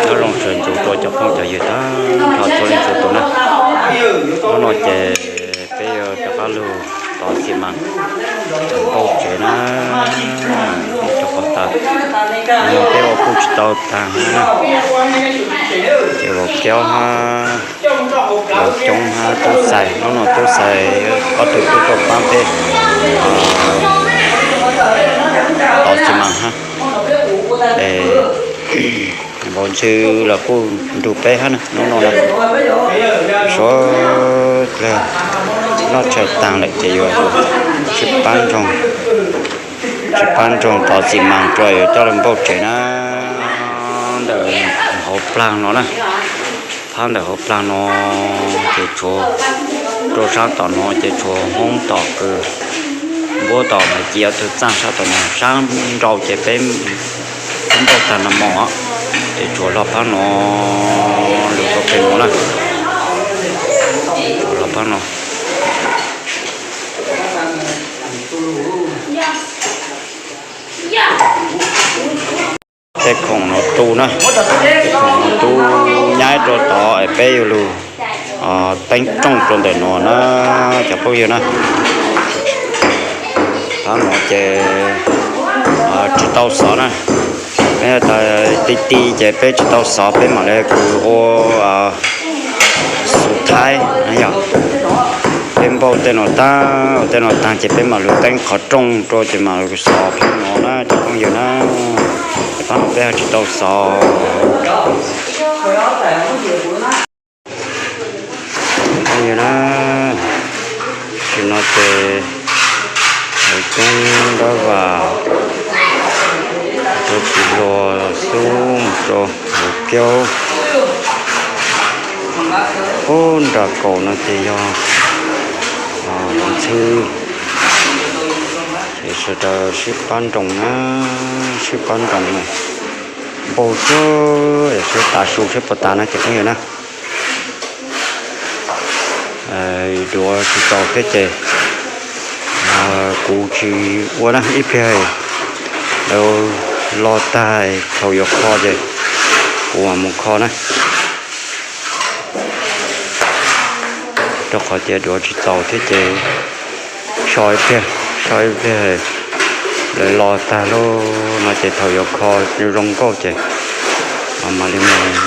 Nyob zoo sawv ntxov rau cov phooj cov ywg tag nrho txhua leej txhua tus na. Hnub no ces peb yuav rov qab lug tov xi mas rau npauj tsev na. Rau qhov tas no peb ua kuj tsis tau tag na. Ces vauv Kiaub hab vauv Coob hab Tub Xais, hnub no Tub Xais ob tug tub tuaj pab peb tov xi mas hab. Es vauv Ntxhw los kuj nrug peb hab na, hnub no na. Suav dlawg noj tshais taag lawm ces yuav sib pab nroog, sib pab nroog tov xi mas rau yuav coj lug npauj tsev na. Ntawm hauv plag no na, phab ntawm hauv plag no ces tshuav, rau sab tom no ces tshuav Hmoob tom kws npuab tom mas ci ob tug txaaj sab tom no, sab nrau ces peb npauj tag no mog, ces tshuav hlo phab no lug rau pem no na. Tshuav hlo phab no. Tej khoom no tu na, tej khoom no tu nyaib rau tod es peb yuav lug teeb rooj rau ntawm no na, cov phooj ywg na. Phab no ces tsis tau xov na, peb tas ti ti ces peb tsis tau xov, peb mam li kws ua xu thaib yog. Peb npauj tej no tag, tej no tag ces peb mam lug teeb qhov rooj rau ces mam lug xov phab no na cov phooj ywg na. Phab no peb ho tsis tau xov. Phooj ywg na, tam sim no ces vauv Coob Dab Vas, rau txiv hluas xub mus rau vauv Kiaub. Ub, nram kaum no ces yog vauv Ntxhw. Ces sawv daws sib pab nroos na, sib pab nroos na. Npauj tsuag, sib tav su seb puas tas na cov phooj ywg na. Duav tsis txaus thiab ces kuv tsis ua na, ib pliag lawv los tag thaum yuav kho ces kuv mam mus kho na. Rau qhov tias duav tsis txaus thiab ces so ib pliag, so ib pliag lawv los tag lawm no ces thaum yuav kho zoo nkauj ces mam li mus,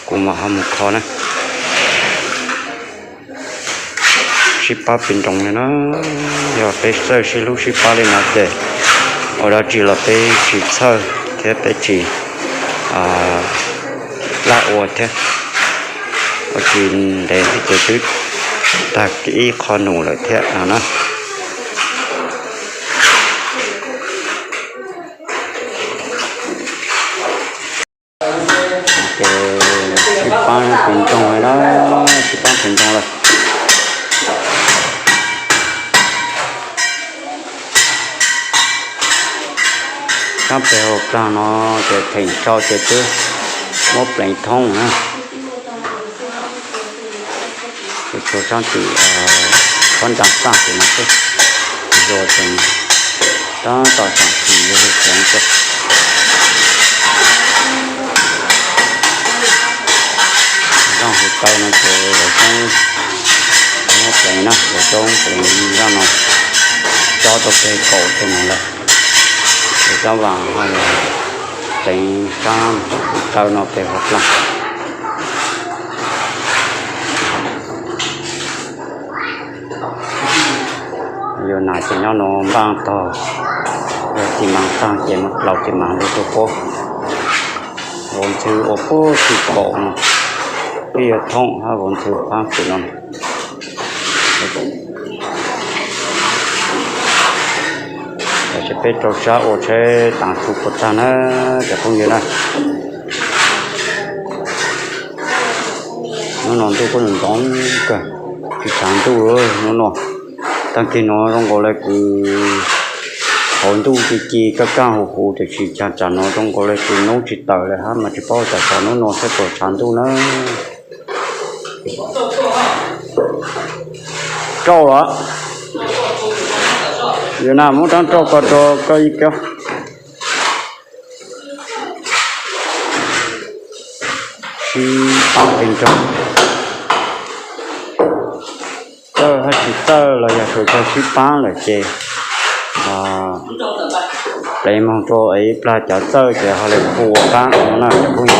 kuv mam ho mus kho na. Sib pab pes nroos li no, yog peb txawj sib hlub sib pab li no ces ua dab tsi los peb tsis txhawj thiab peb tsis laj ua thiab. Ua tsis ntev thiab ces twb tag ib qho num lawm thiab no na. Ces sib pab pes nroos lawm na, sib pab pes nroos lawm. Sab pem hauv plag no ces theem tsau ces twb muab pleev thoob na. Ces tshuav sab tim phab ntsa txaj tim no xwb, zuag ces tab tom tseem tsis yuav lug pleev thiab. Zaj hauv taw no ces Yawm Zoob muab pleev na, Yawm Zoob pleev zaj no, cob rau peg kaum tej no lawm. Ces Zab Vas ho pleev sab hauv taw no peg hauv plag. Yus nam ces nyob no npaj tog, yog xi mas tag ces mus plaus xi mas lug rau puab. Vauv Ntxhw ua puag tim kaum no, twb yuav thooj hab vauv Ntxhw phab tim no. Tam sim peb rau sab ua tsheb tav su puas tag na cov phooj ywg na. Hnub no ntuj kuj ntxoov kawg, tsis tshav ntuj hnub no. Tag kis no zoo nkaus le kws hauv ntuj ci ci kaj kaj huv huv, tiam sis tsam no zoo nkaus le kws noob tsis tawm lawm hab mas tsis paub tas xyov hnub no saib puas tshav ntuj na. Rauj los? Yus na muab rab rauj ko rau koj ib kab. Sib paab pes nroog, txawj hab tsis txawj los yog suav dlawg sib paab lawm ces pleev moog rua ib plag cov txawj ces ho le khu ua paab no na cov phooj ywg.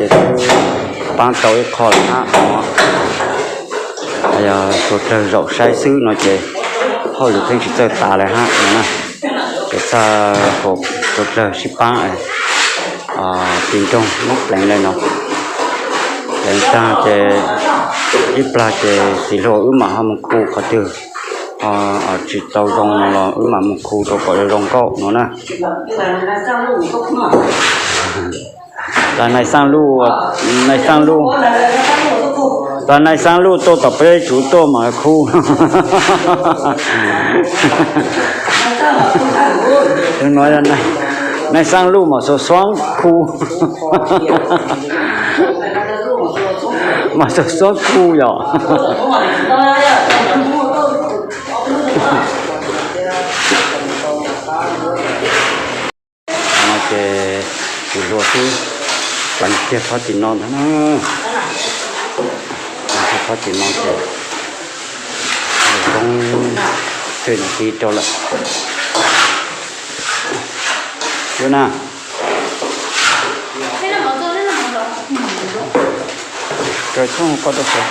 Ces paab tau ib qho lawm hab no, yog suav dlawg zaum saib xwb no ces hauj lwm pheej tsis txawj tas le hab no na. Ces txhaj suav dlawg sib paab pes nroog muab pleev le no. Pleev taag ces ib plag ces txiv hluas wb mam ho moog khu qhov twg ho tsis tau zoo no los wb mam moog khu rua kom zoo zoo nkauj no na. Tag nais xaaj luj, nais xaaj luj, tag nais xaaj luj tuaj tom peb tsuv tuaj mas khu. Nais xaaj luj mas xuav xuab khu, mas xuav xuab khu yom. No ces txiv hluas twb pleev kiag phab tim no ntag na. Pleev kiag phab tim no ces zoo txwm tiv rau lawm. Yuav na, raws thooj koj rau sav.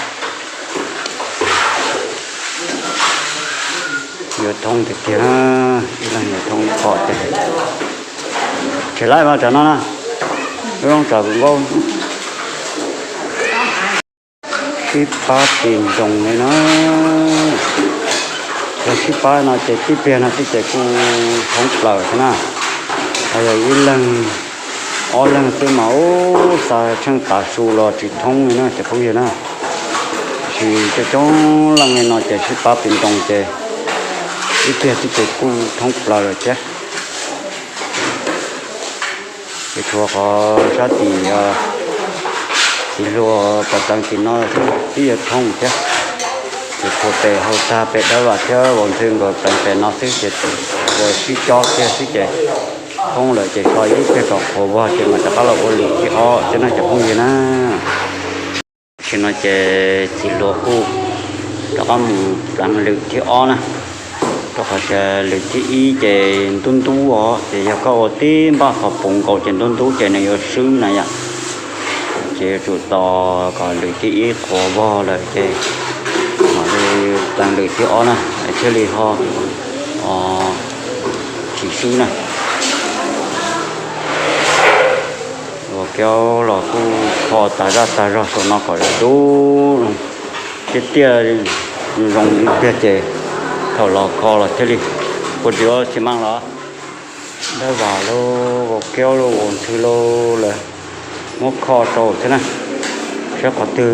Yuav thoob tiag tiag, ib leeg yuav thoob qho tiag. Tsis laib mas tsam no na, lub rooj tsam nkaus. Sib pab tis nroos li no, yog sib pab no ces tib pliag no xwb ces kuj thoob plaws xwb na. Ho yog ib leeg ob leeg xwb mas ub, xa tsheej tav su los tsis thoob li na cov phooj ywg na. Tab sis coob coob leej li no ces sib pab tis nroos ces ib pliag xwb ces kuj thoob plaws lawm thiab. Ces tshuav qhov sab tim txiv hluas pov teev tim no xwb twb yuav thoob thiab. Ces tshuav pem hauv tag pem dawb vam thiab vaus ntxhw nkawd pleev pem no xwb ces sib cob kiag xwb ces thoob lawm ces so ib pliag kom qhuav vog ces mam rov qab los ua lwm thib ob thiab no cov phooj ywg na. Tam sim no ces txiv hluas kuj rov qab mus pleev lwm thib ob na, rau qhov tias lwm thib ib ces ntub ntub os, ces yog koj ua tib npaj qhov puv nkaus ces ntub ntub ces nws yuav swb na yom. Ces yuav tsum tos kom lwm thib ib qhuav vog lawm ces mam li pleev lwm thib ob na, thiaj li ho tsis swb na. Ua kiaub los kuj kho tas zaj tas zog saum no kom zoo tiaj tiaj zoo ib pliag ces thaum los kho los thiaj li ua tsis ua xi mas los. Dawb vam lauj, vaus kiaub lauj, vaus ntxhw lauj, lawv muab kho rau thiab na. Saib qhov twg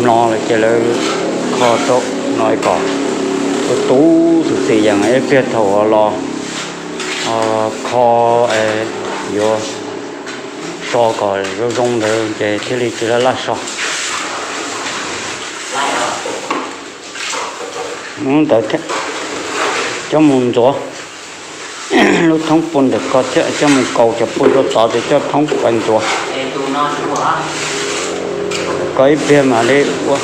mlo lawm ces lawv kho rau no kom tu tu xwm xwm yees ib pliag thaum los kho yuav so kom zoo zoo ntawd ces thiaj li tsis laj laj so. Ntawd thiab, coj mus ntxuav lub thoob puag ntawm ko thiab coj mus kaus cov puag rau tod ces coj thoob pais ntxuav. Ko ib pliag mam li ua.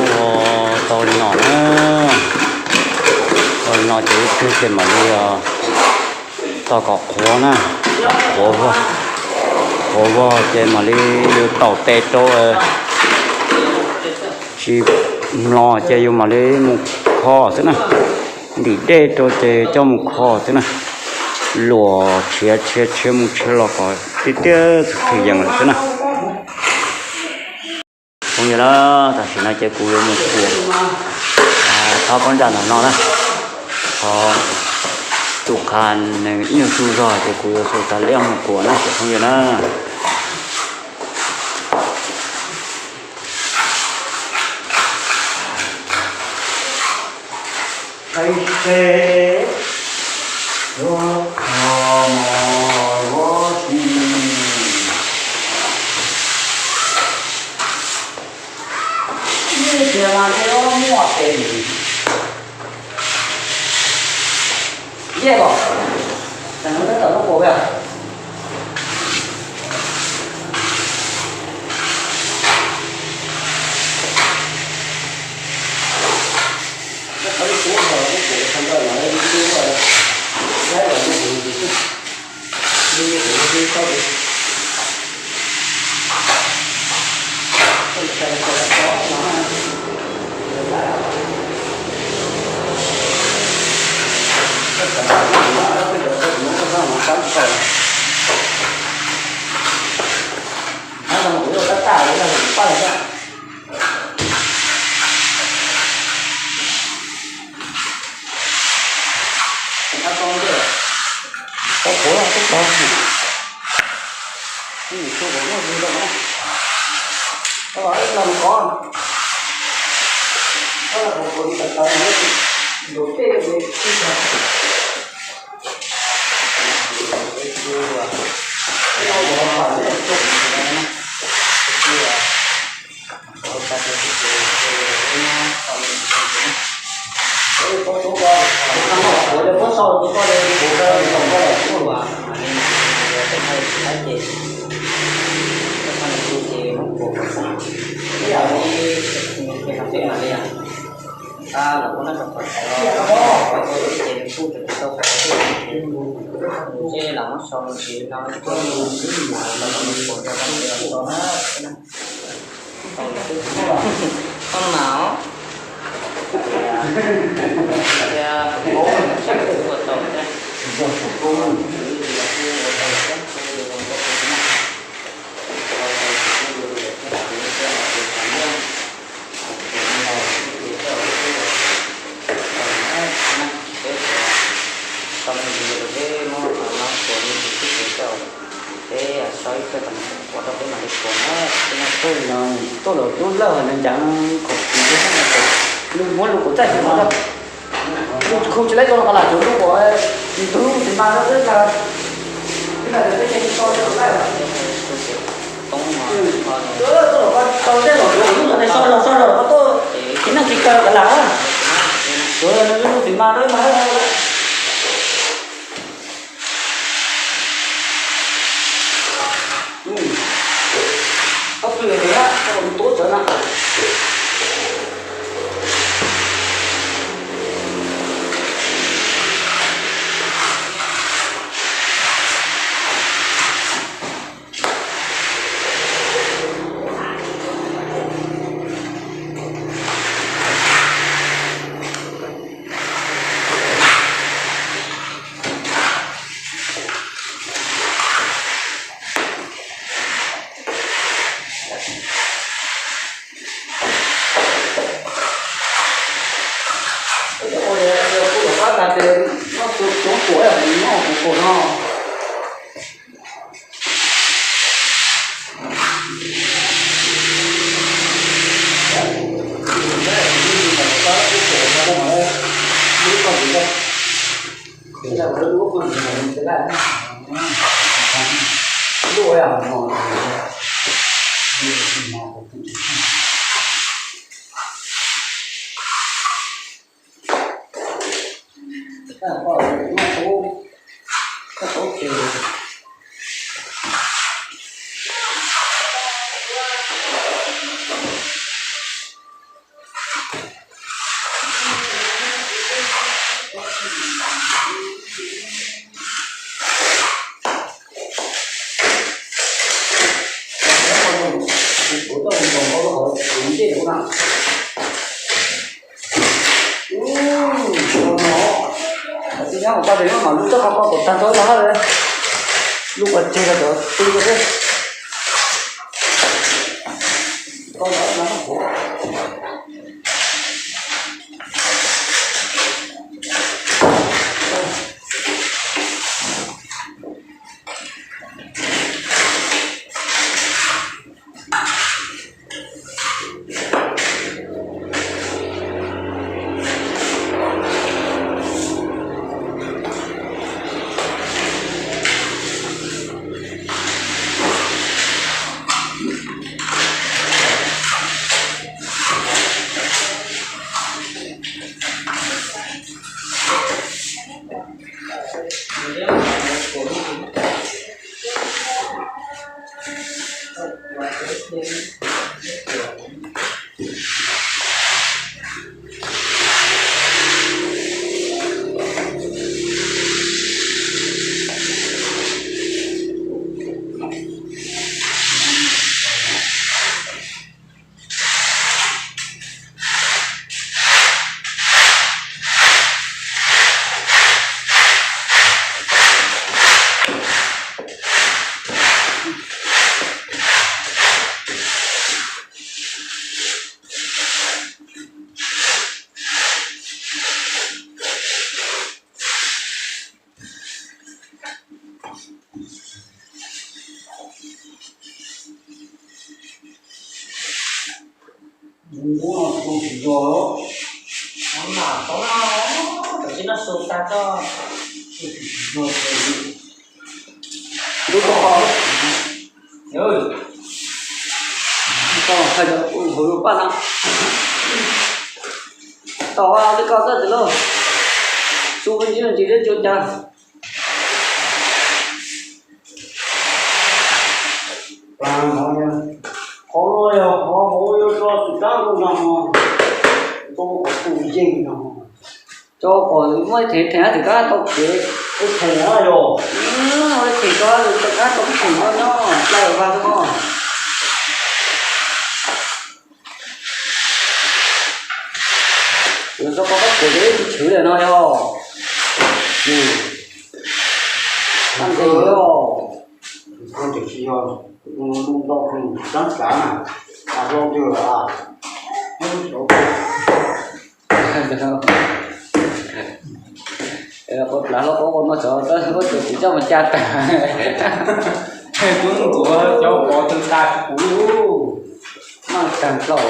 Ua tau li no na, tau li no ces ib pliag ces mam li tos kom qhuav na, qhuav vog, qhuav vog ces mam li yus taum tes rau, tsis mlo ces yus mam li mus kho xwb na. Ntim dej rau ces coj mus kho xwb na. Luam tshiav tshiav tshiav mus tshiav los kom tiaj tiaj xwm xwm yees lawm xwb na. Phooj ywg na, tam sim no ces kuv yuav mus kuam txhob pob ntsaj ntawm no na. Qhov tus qha nws ib nyuag su zog ces kuv yuav xu xav liab mus kuam na cov phooj ywg na. Qe se yuav kho mov yuav si, ib tiag mas tej muaj tes. Ciaj kom, tam no tab tom lub quas yog. Tab tom lub quas, lub quas tag nrho no lub quas, lub quas, lub quas, lub quas, lub quas. Tau qhuav, tau qhuav. Tus qhuav muaj tus zoo na. Tau los ib los mus qhov. Tau los qhuav qhuav li tawv tawv no, ntuv tej li tib tag. Ib los mus qhov no. Tau mas os. Thiab ua tau thiab. Tau me ntsis rau peb muab no tua me ntsis xwb ces tau, peb so ib pliag tau ua rau peb mam li tua na. Peb no tuaj no, tuaj los lub lawj no nceev khoom tsis muab lub quas txaij tsis muab, lub khau tsis laib tuaj no qab lam tsuas lub quas, tus lub tis mas no twb tag, twb tag peb ces so rau lawj. Tuaj los tau tej los lub no tes so los so los qab tuaj, tsis neej tsis kaw qab lam. Lub tis mas no mas. Ob plig tias koj mus tub txawv na. Kuv los qab tas ces noj coob kuv, noj kuv kuv no. Tsis nyob hauv paj tes nyob mas lub txoj qhov qhov kom tag nrho los hab, lub ua tseg los cov tw ko xwb. Zuag, no mas tau no, tam sim no su tag tso. Lub tau, tau hais rau kuv hauv lub paj no. Tau li ko txoj tis lauj. Su ntsib ntsis deb cuag cas. Qhov no yog qhov hauv yuav tso tus kab nkaus no, tso kom tus yeeg no, tso kom muaj theem theem tus kab tau kev, tus theem no yog, tus kab tau theem no nyob plaws vaj no. Yuav tso koj kab kuas ces ib tug tshwv lawm no yog. Tab ntawd yog, tus koj tiam sis yog tus nug nto tus tsaab tsav na, tas hlo twg lawm. Qhov plav hlob qhov ua no xyov tab sis tus tsis coj mus caj tag. Tub ntxuav cov pov tw nqa tsis puv li. Maj tag plaub.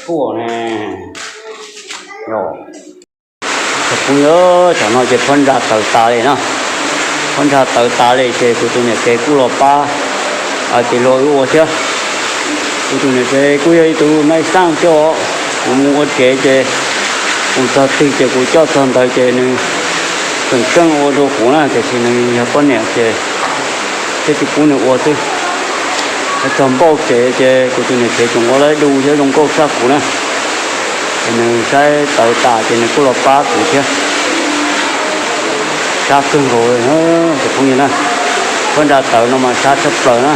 Puas ne, yog. Cov phooj ywg, tam sim no ces phab ntsa tawv tas li na. Phab ntsa tawv tas li ces kuv tus niam tsev kuj los pab, ces los wb ua thiab. Kuv tus niam tsev kuj yog ib tug mej xaj thiab os. Kuv mus ua tsev ces kuv txog twg ces kuv coj txog ntawd ces nws tseem keej ua rau kuv na, tiam sis nws yog poj niam ces thiaj tsis pub nws ua xwb. Txog npaum tsev ces kuv tus niam tsev tseem ua lawv du thiab zoo nkauj tshaj kuv na. Ces nws saib tawv tas ces nws kuj los pab kuv thiab. Sab kawg nkaus li cov phooj ywg na. Phab ntsa tawv no mas sab tshaj plaws na.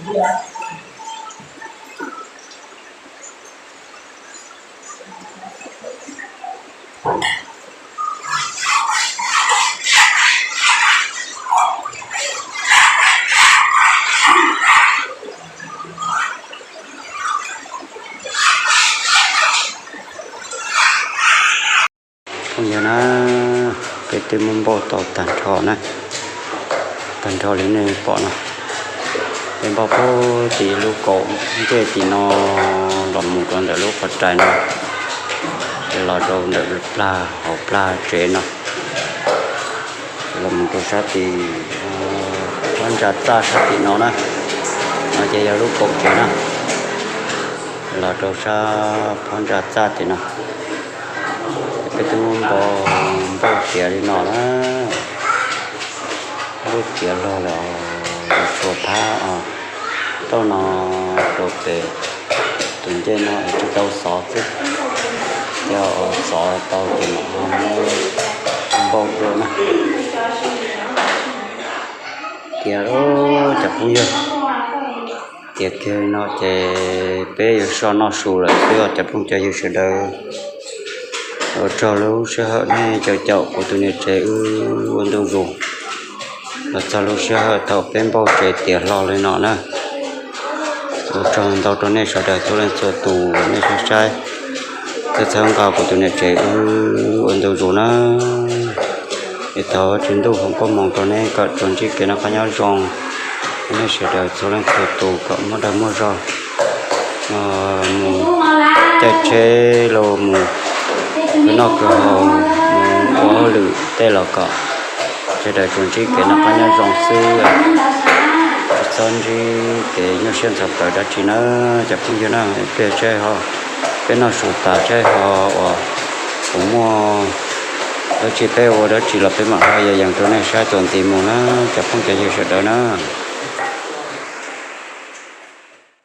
Phooj ywg na, peb twb muab npauj tau tag nrho na, tag nrho li nej pom no. Peb npauj puag tim lub kaum ncej tim no los mus rau ntawm lub qhov rais no, los rau ntawm plag hauv plag tsev no, los mus rau sab tim phab ntsa txaj sab tim no na. No ces yog lub kaum tsev na, los rau sab phab ntsa txaj tim no. Peb twb muab npauj, npauj tiav li no na. Lub tiav log lawm, tshuav phab os, tauj no rau pem tus ncej no es tsis tau xov xwb, yog xov tau ces mam ho muab npauj dua na. Tiav, cov phooj ywg, tiav kiag li no ces peb yuav soj noj su lawm xwb os cov phooj cov ywg sawv daws. Ua tsaug lub sij hawm nej caum caum kuv tus niam tsev wb ua ntu zus los txog lub sij hawm thaum peb npauj tsev tiav hlo li no na. Ua tsaug ntau rau nej sawv daws txhua leej txhua tus nej saib saib, txhawb txhawb nqa kuv tus niam tsev wb ua ntu zus na. Es thov Tswv Ntuj foom koob hmoov rau nej kom tsuas ntsib kev noj qab nyob zoo, nej sawv daws txhua leej txhua tus kom muaj dag muaj zog, mus caij tsheb los mus khwv noj khwv haus, mus ua hauj lwm tej los kom sawv daws tsuas ntsib kev noj qab nyob zoo xwb, tsis txhob ntsib kev nyuaj siab ntxhov plawv dab tsi na. Cov phooj ywg na, peb saib ho, peb noj su tas saib ho uas kuv muaj dab tsi peb ua dab tsi los peb mam ho yees yees rau nej saib txuas ntxiv mus na, cov phooj cov ywg sawv daws na.